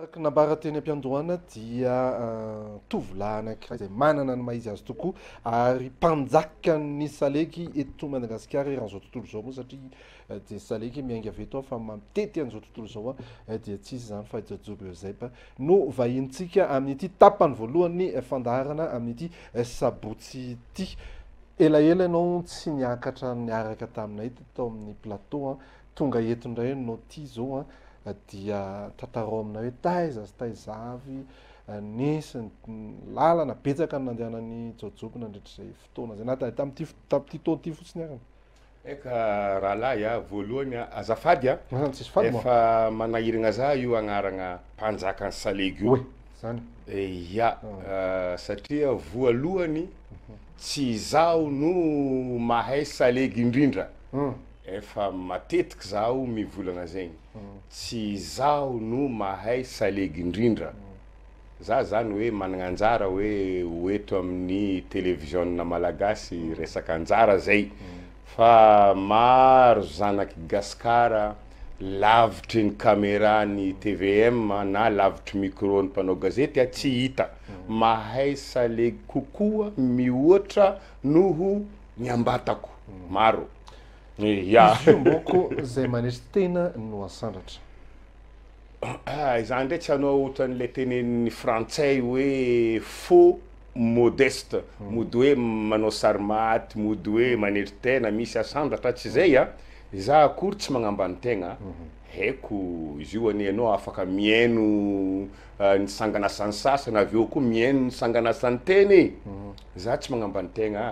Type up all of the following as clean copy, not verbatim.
Araka ny nambara teny am-piandohana dia tovolahy anankiray izay manana ny maha izy azy tokoa ary mpanjakan'ny salegy eto Madagasikara eran'izao tontolo izao moa satria dia salegy miainga avy eto fa mampitety an'izao tontolo izao dia tsy iza izany fa i Jaojoby Eusèbe no vahinintsika amin'ity tapany voalohan'ny fandaharana amin'ity sabotsy ity. Elaela ianao tsy niakatra niaraka taminay teto amin'ny plateau, tonga eto indray ianao ity izao dia tantarao aminay hoe taiza sy taiza avy nisy ny lalana betsaka ny nandehanan'i Jaojoby nandritra izay fotoana izay na dia tamin'ity tamin'ity taona ity fotsiny ary. Eka rahalahy a, voalohany a, azafady a, Ah, tsisy fady moa. efa manahiragna za io agnaragna mpanjakan'ny salegy io. Oe, zany. Ya, satria voalohany tsy izaho no mahay salegy indrindra. Efa matetiky zaho mivolagna zegny, tsy izaho no mahay salegy indrindra, za zany hoe managna anjara hoe ho eto amin'ny televiziona malagasy resaka anjara zay, fa maro zanak'i gasikara lavitry ny camera ny tvm na lavitry micro ny mpanao gazety tsy hita, mahay salegy kokoa mihoatra noho ny ambatako, maro. Ya. Izy io mbôko zay manetry tena no asandratra. Ah, izany ndray tsy hanao ohatran'ilay tenenin'ny frantsay hoe faux modeste, mody hoe manao sary maty, mody hoe manetry tena, misy asandratra, tsy izay a! Izaho akory tsy magnambany tegna, haiko izy io anie ianao afaka mihaino ny sanganasan'ny sasany avy eo koa mihaino ny sanganasan'ny tena e! Za tsy magnambany tegna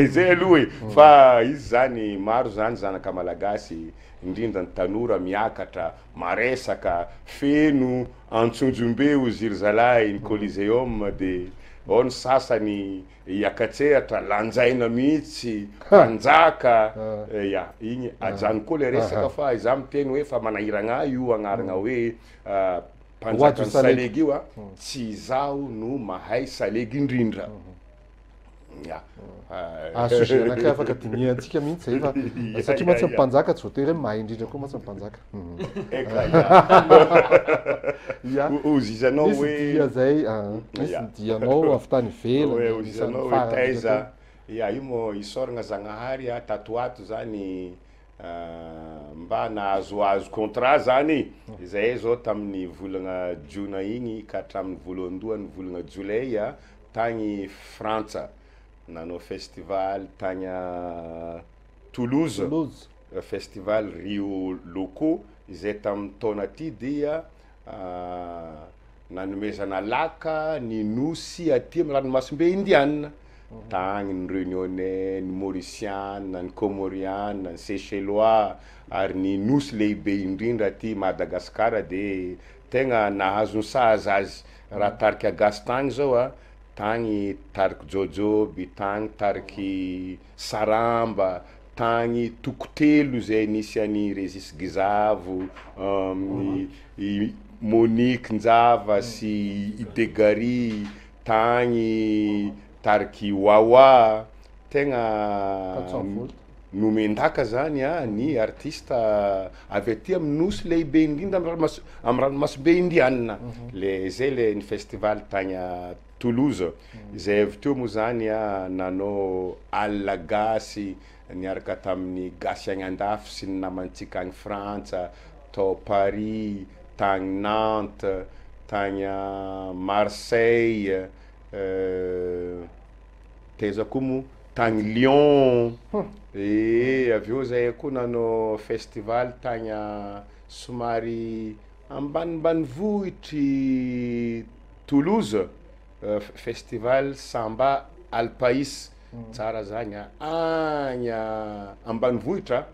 izay aloha e! Fa izy zany maro zany zanaka malagasy indrindra ny tanora miakatra maresaka feno antsonjombe ozy ry zalahy ny coliseum de ao ny sasany hiakatsehatra lanjaina mihitsy mpanjaka ya igny ajano koa le resaka fa izaho miteny hoe fa manahiragna ahy io agnaragna hoe Mpanjakan'ny salegy io a, tsy izaho no mahay salegy indrindra. Ya. Ah, sujet anankiray afaka dinihantsika mihitsy zay fa satria mantsy ny mpanjaka tsy voatery hoe mahay indrindra koa mantsy ny mpanjaka. Eka ya. Ya. Hozy izy anao Nisy hoe dia zay, ah, nisy ny dianao avy tany ivelany, Hoe hozy izy anisan'ny anao hoe farany taiza. indrindra teo. Ya, io moa isaoragna Zagnahary a, tato ho ato zany Mba nahazoazo contrat zany e! Izahay zao tamin'ny volagna jona igny ka hatramin'ny voalohandohan'ny volagna jolay tagny Frantsa, nanao festival tagny Toulouse, festival Rio Loco izay tamin'ny taona ty dia Nanomezana laka ny nosy aty amin'ny ranomasimbe Indiana. Tagny ny Réunionnais, ny Mauriciana, ny Comoriana, ny Seychellois ary ny nosy lehibe indrindra aty Madagasikara dia tegna nahazo ny sahaza azy. Raha tarika gasy tagny zao a, tagny tariky Jaojoby, tagny tariky Saramba, tagny toko telo izay nisy an'i Régis Gizavo, i Monique Njava sy i Degary, tagny tariky Wawa, tegna nomen-daka zany ny artista avy aty amin'ny nosy lehibe indrindra amin'ny ranomas- amin'ny ranomasimbe Indiana, le zay le ny festival tagny Toulouse, izay avy teo moa zany nanao alina gasy niaraka tamin'ny gasy agny andafy sy ny namantsika agny Frantsa, tao Paris, tagny Nantes, tagny Marseille, taiza koa moa, tagny Lyon, ee avy eo zahay koa nanao festival tagny somary ambanimbanivohitr'i Toulouse, festival Samba Al Pais, tsara zany a, agny ambanivohitra a,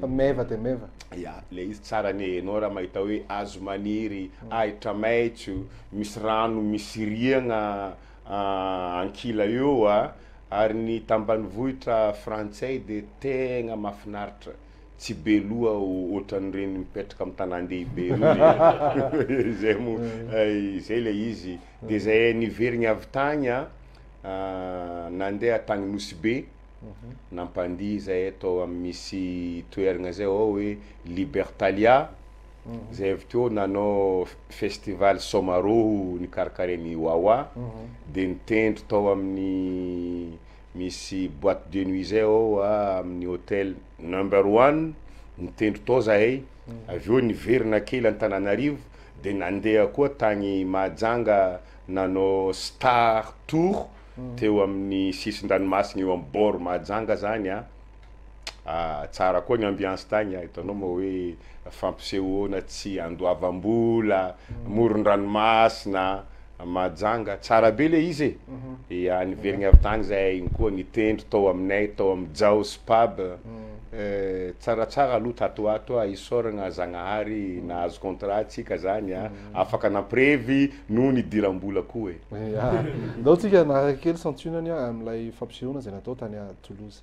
Fa meva dia meva. Ya, le izy tsara anie, enao raha mahita hoe hazo maniry, ahitra maitso, misy rano misy riagna ankila eo a, ary ny tambanivohitra frantsay de tegna mahafinaritra. tsy be loha ohatran'ireny mipetraka amin'ny tanàn-dehibe ireny zay moa izay le izy de zay niverigny avy tagny a nandeha tagny Nosy Be nampandihy zahay tao amin'ny misy toeragna zay ao hoe Libertalia. Zay avy teo nanao festival Somaroho nikarakarain'i Wawa, de nitendry tao amin'ny misy boite de nuit zay ao amin'ny hotel Number One, nitendry tao zahay, avy eo niverina kely Antananarivo, de nandeha koa tagny Mahajanga nanao Star Tour teo amin'ny sisin-dranomasina eo amin'ny bord Mahajanga zany an. Tsara koa ny ambiance tagny a, hitanao moa hoe fampisehoana tsy andoavam-bola, moron-dranomasina, Mahajanga, tsara be le izy e, ya niverigna avy tagny zahay igny koa nitendry tao aminay tao amy Jaos pub, tsaratsara aloha tato ho ato a, isaoragna Zagnahary nahazo contrat tsika zany a, afaka nampirevy noho nidiram-bola koa e. Ya, ndao tsika hanaraka kely santionany amin'ilay fampisehoana izay natao tany Toulouse.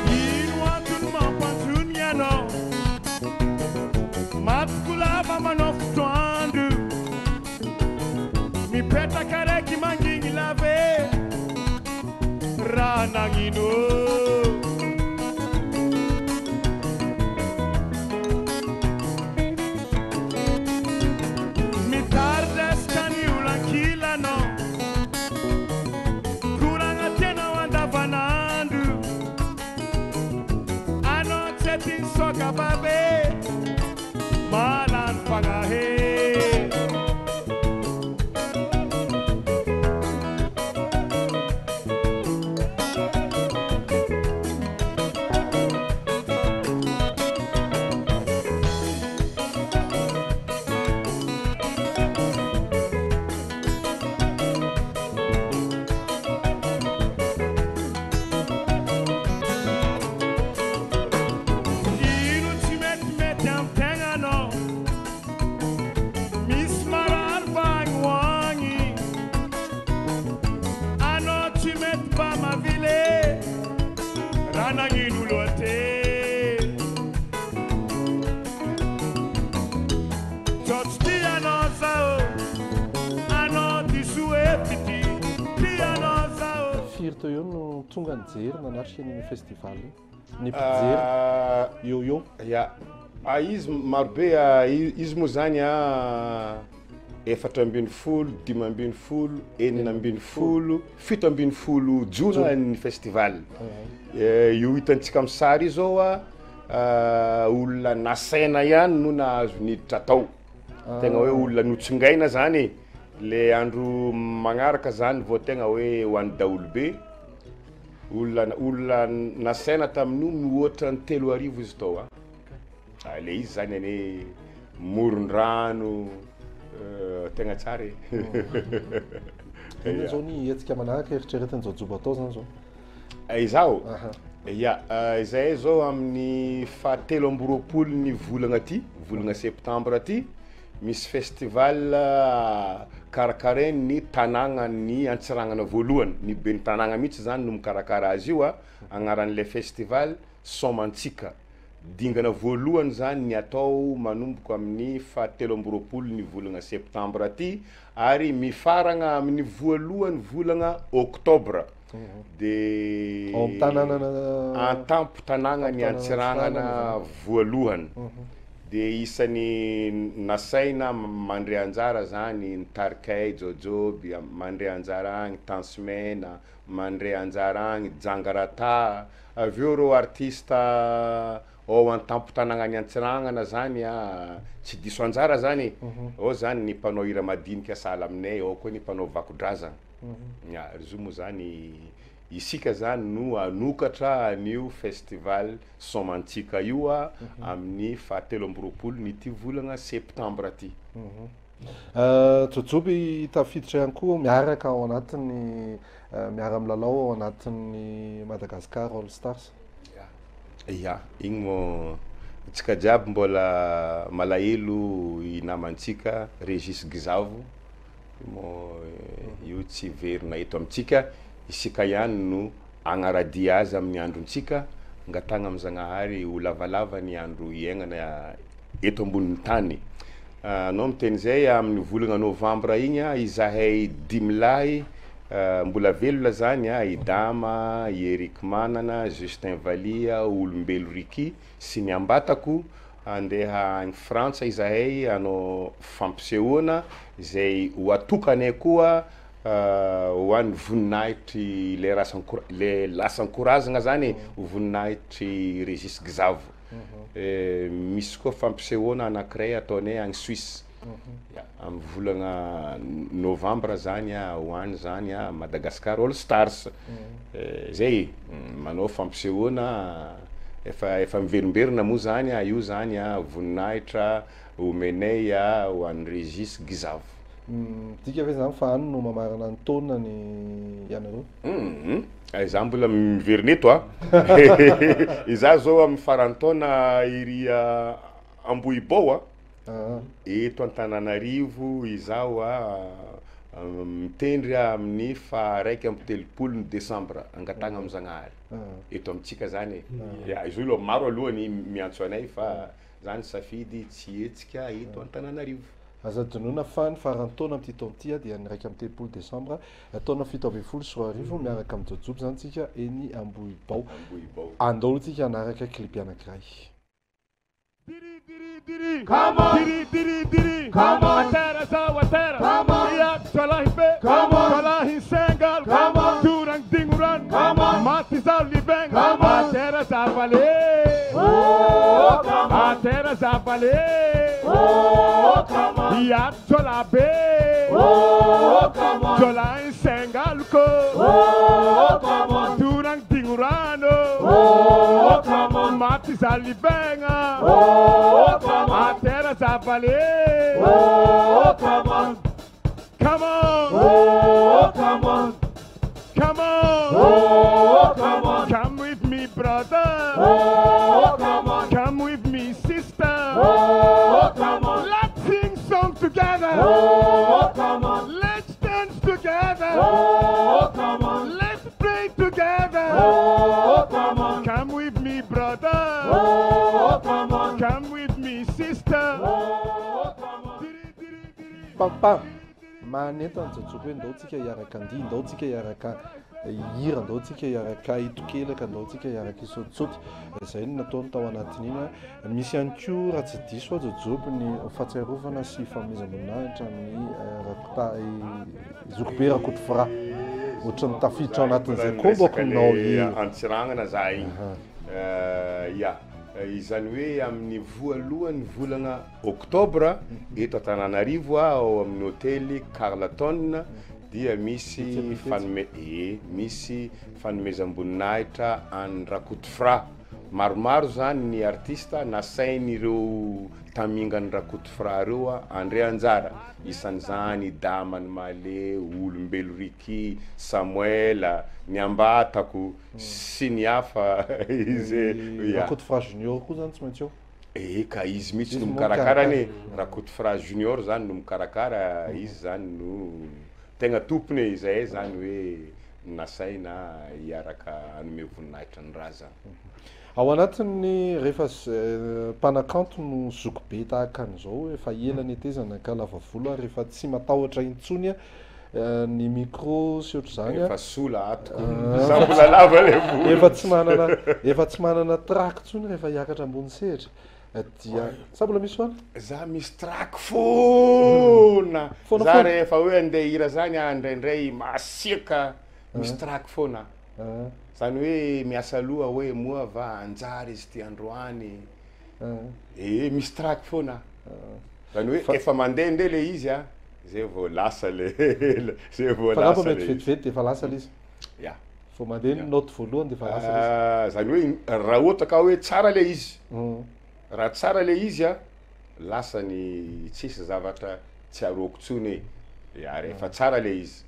Ino antony mampantony ianao? Matiko lava manao fotoandro, mipetraka raiky mangigny lava e, raha nagnino? Mitari-dresaka ny olankilanao, koragna tianao andavanandro. Anao tsy tia soka babe, malany fagnahy. Ino tsy metimety amin'ny tegnanao? Misy marary va agny ho agny? Anao tsy mety mba mavile, raha nagnino loatra e? Tsao tsy tia anao zaho, anao diso hevitry, tia anao zaho. Firy teo eo no tonga nijery nanatrika an'iny festival iny? Ny mpijery eo eo. Ya, izy marobe, izy moa zany a 14, 15, 16, 17 jona ny festival. Io hitantsika amin'ny sary io zao a, olona nasaina ihany no nahazo niditra tao. Tegna hoe olona notsingaina zany e. Le andro magnaraka zany vao tegna hoe ho an'ny daholobe. Olona, olona nasaina tamin'io mihoatra ny 3000 izy tao a. Le izy zany anie moron-drano, tegna tsara e. Inona zao ny hetsika manaraka eritreretin'i Jaojoby atao zany zao? Izaho? Ya, izahay zao amin'ny fahatelo amby roapolo ny volagna ty, volagna septambra ty, misy festival karakarain'ny tanàgnan'ny Antsiranana voalohany, ny ben'ny tanàgna mihitsy zany no mikarakara azy io a, agnaran'ilay festival Somantsika. Dingana voalohany zany ny atao manomboka amin'ny fahatelo amby roapolo ny volagna septambra ty ary mifaragna amin'ny voalohany volagna oktobra. De Ao amin'ny tanànana an-tampon-tanàgnan'ny Antsiranana voalohany. De isany nasaina mandray anjara zany ny tarikay Jaojoby, mandray anjara agny Tansimena, mandray anjara agny Jangarata, avy eo reo artiste ao an-tampon-tanàgnan'ny Antsiranana zany a, tsy diso anjara zany e. Ao zany ny mpanao hira madinika sahala aminay, ao koa ny mpanao vakodrazana. Ya, ry zo moa zany isika zany no anokatra an'io festival Somantsika io a amin'ny fahatelo amby roapolo ny ty volagna septambra ty. Jaojoby tafiditra ihany koa miaraka ao anatin'ny miara-milalao ao anatin'ny Madagascar All Stars. Ya, igny moa Tsika jiaby mbola malahelo i namantsika Regis Gizavo mo io tsy hiverina eto amintsika, isika ihany no agnaradia azy amin'ny androntsika, angatahagna amin'i Zagnahary ho lavalava ny andro iaignana eto ambonin'ny tany. Anao miteny zay amin'ny volagna novambra igny izahay dimy lahy mbola velona zany i Dama, i Eric Manana, Justin Valia, Olombelo Ricky sy ny Ambatako, andeha agny Frantsa izahay hanao fampisehoana izay ho atokanay koa ho an'ny voninahitry le rasan-ko- le lasan-korazagna zany e, ho voninahitry Regis Gizavo. Misy koa fampisehoana anankiray ataonay agny Suisse, ya, amin'ny volagna novambra zany ho any zany Madagascar All Stars. Zay e, manao fampisehoana efa efa miverimberina moa zany io zany voninahitra omenay ho an'i Regis Gizavo. Midika ve zany fa any no mamarana ny taona ny ianareo? Hum, izaho mbola miverina eto a! Izaho zao amin'ny faran'ny taona ery Ambohibao a, eto Antananarivo izaho a mitendry amin'ny faha 31 ny desambra, angatahana amin'i Zagnahary, eto amintsika zany e, ya izy io aloha maro aloha ny miantso anay fa za nisafidy tsy hihetsika eto Antananarivo. Aza adinoina fa ny faran'ny taona amin'ity taona ity dia ny 31 desambra taona 2017 miaraka amin'i Jaojoby izany tsika eny Ambohibao. Ambohibao. Andao aloha tsika hanaraka clip anankiray. Diri diri diri Come on Diri diri diri Come on Atera zaho atera Come on Iako zalahy be Come on Zalahy sengal Come on Toragny dignorano Come on Maty zaho libegna Come on Atera zaho vale Oh come on Atera zaho vale Oh come on Iako zalahy be Oh come on Zalahy sengaloko Oh come on Toragny dignorano Oh come on Maty zaho libegna Oh come on Atera zaho vale Oh come on Come on Oh come on Come on Oh come on Come with me brother Oh come on Come with me sister Oh come on Let's sing song together Oh come on Let's dance together Oh come on Let's pray together Oh come on Come with me brother Oh come on Come with me sister Oh come on Diri diri diri Papa, manentana Jaojoby hoe ndao tsika hiaraka handihy, ndao tsika hiaraka hihira, ndao tsika hiaraka hitokelaka, ndao tsika hiaraka hisaotisaoty. Izay no nataony tao anatin'iny. Misy ihany koa raha tsy diso aho Jaojoby ny fahatsiarovana sy fanomezam-boninahitra ny Rakota Zokibe Rakotofra. Ohatran'ny tafiditra ao anatin'izay koa mboko nao hira. Antsiranana za igny. Ya, izany hoe amin'ny voalohan'ny volagna oktobra eto Antananarivo ao amin'ny hotely Carlton dia misy fanome e misy fanomezam-boninahitra an'i Rakotofra. Maromaro zany ny artista nasain'ireo tamingan'i Rakotofra ireo handray anjara, isan'izany i Damany Male, Olombelo Ricky, Samuel, ny Ambatako sy ny hafa izay ya. Rakotofra Junior koa zany tsy maintsy ao. Eka, izy mihitsy no mikarakara anie, Rakotofra Junior zany no mikarakara, izy zany no tegna tompony e, izahay zany hoe nasaina hiaraka hanome voninahitra ny razana. Ao anatin'ny rehefa mpanakanto no zokibe tahaka an'izao, efa ela netezana ka lava volo ary efa tsy matahotra intsony ny micro sy ohatr'izany. Efa sola ato ko, za mbola lava le volo. Efa tsy manana, efa tsy manana trac intsony rehefa hiakatra ambony sehatra dia, sa mbola misy foana? Za misy trac foana, Foana za foana? rehefa hoe andeha hihira zany aho indraindray masiaka, misy trac foana aho. Zany hoe miasa loha hoe moa va anjara izy ity androany, ee misy trac foana aho. Zany hoe efa mandehandeha le izy an, zay vao lasa le zay vao Fa angamba lasa le mety izy. vetivety dia efa lasa le izy. Ya. Vao mandeha ny note voalohany dia efa lasa le izy. Zany hoe raha ohatra ka hoe tsara le izy, raha tsara le izy an, lasa ny tsisy zavatra tsy aroako tsony e, ya rehefa tsara le izy.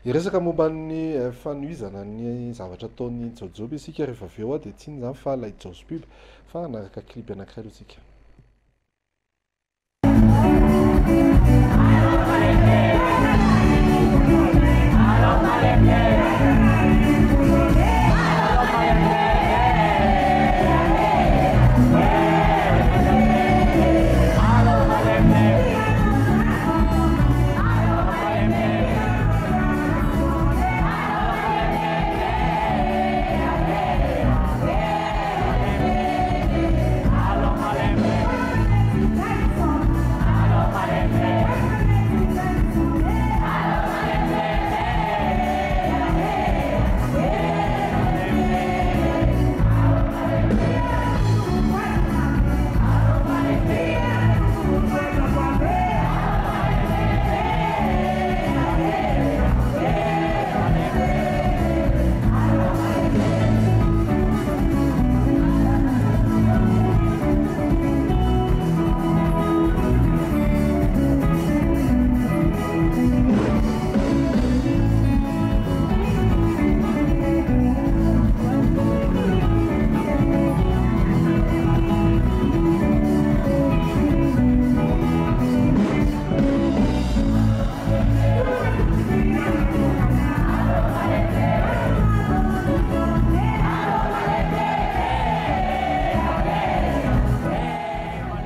Hiresaka momba ny fanohizana ny zavatra ataon'i Jaojoby isika rehefa avy eo dia tsy inona izany fa ilay Jao's Pub fa hanaraka clip anankiray aloha isika.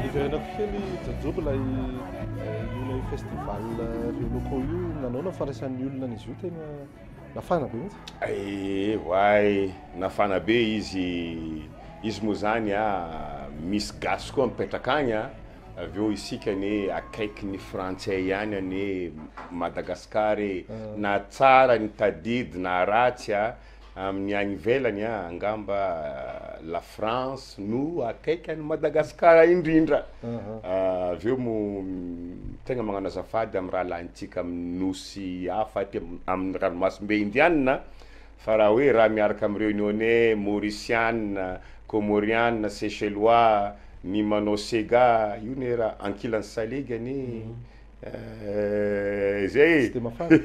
Hiverenako kely Jajoby ilay io ilay festival Rio Loco io, nanaona ny fandraisan'ny olona an'izy io tena nafana be mihitsy? Eh oay, nafana be izy, izy moa zany a misy gasy koa mipetraka agny a, avy eo isika anie akaiky ny frantsay ihany anie Madagascar e, na tsara ny tadidy na ratsy a, amin'ny agny ivelany a angamba la France no akaiky an'i Madagascar indrindra, avy eo moa tegna magnano azafady amin'ny rahalahintsika amin'ny nosy hafa aty amin'ny ranomasimbe indianina fa raha hoe raha miaraka amin'ny Réunionnais, Mauriciana, Comoriana, Seychellois, ny manao sega io ne raha ankilan'ny salegy anie zay Tsy de mafana.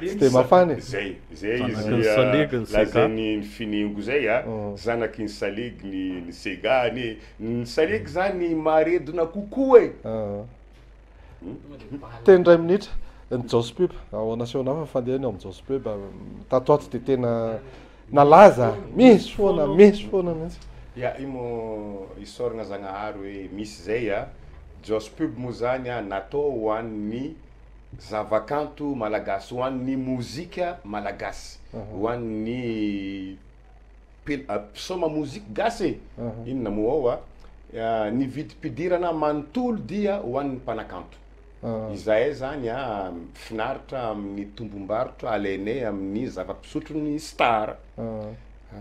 Tsy de mafana e. Zay, zay Zanaky izy ny salegy ny sega. lazain'ny finingo zay a, zanaky ny salegy ny sega anie, ny salegy zany maredona kokoa e. Teny iray minitra, ny Jao's Pub, ahoana sy ahoana hafa ny fandehany ao amin'ny Jao's Pub, tato ato dia tena nalaza, misy foana, misy foana mihitsy. Ya, io moa isaoragna Zagnahary hoe misy zay a, Jao's Pub moa zany a natao ho an'ny zavakanto malagasy, ho an'ny mozika malagasy, ho an'ny mpil- mpisaoma moziky gasy e, inona moa ao a, ny vidim-pidirana manontolo dia ho an'ny mpanakanto. Izahay zany a finaritra amin'ny tombom-barotra alainay amin'ny zava-pisotron'ny star.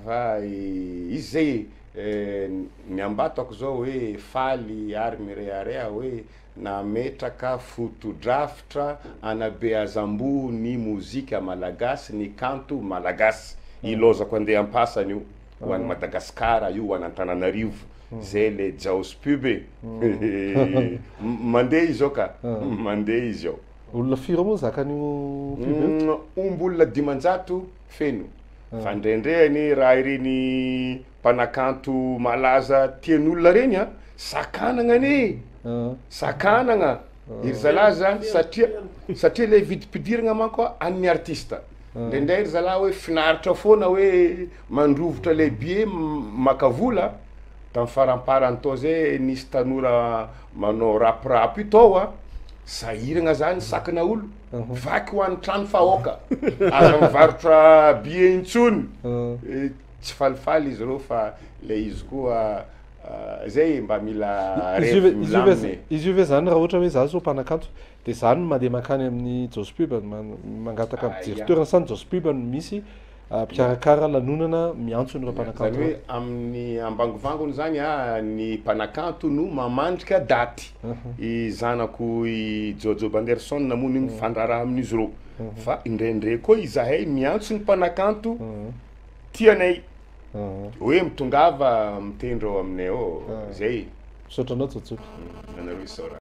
Fa izy zay e, ny ambatako zao hoe faly ary mirehareha hoe nametraka fotodrafitra anabeazam-boho ny mozika malagasy, ny kanto malagasy. Ilaozako andeha am-pasana io, ho an'i Madagasikara io, ho an'Antananarivo. Zay le Jao's Pub e. Mandeha izy ao ka, mandeha izy ao. Olona firy moa zakan'io pub io? Omby olona 500 feno. Fa indraindray anie raha ireny mpanakanto malaza tian'olona reny a, sakanagna anie, sakanagna iry zalahy zany satria satria le vidim-pidirana manko a an'ny artista. Indraindray ry zalahy hoe finaritra foana hoe mandrovitra le billet maka vola, tamin'ny faramparany tao zay nisy tanora manao rap rap io tao a, sahiragna zany sakana olo, vaky ho an'ny trano fa aoka, aza mivarotra billet intsony. Tsy falifaly izy ireo fa le izy koa zay mba mila Izy io ve revy izy io ve milamina e. izy io ve zany raha ohatra hoe za zao mpanakanto de za no mandeha mankany amin'ny Jao's Pub mangataka mijery toerana sa ny Jao's Pub no misy mpikarakara lanonana miantso an'ireo mpanakanto Zany hoe amin'ny ambangovangony zany a, ny mpanakanto no mamandrika daty. I zanako i Jojo Banderson moa no mifandraharaha amin'izy ireo. Fa indraindray koa izahay miantso ny mpanakanto tianay hoe mitongava mitendry ao aminay ao, zay. Misaotra anao Jojo. Anareo isaorana.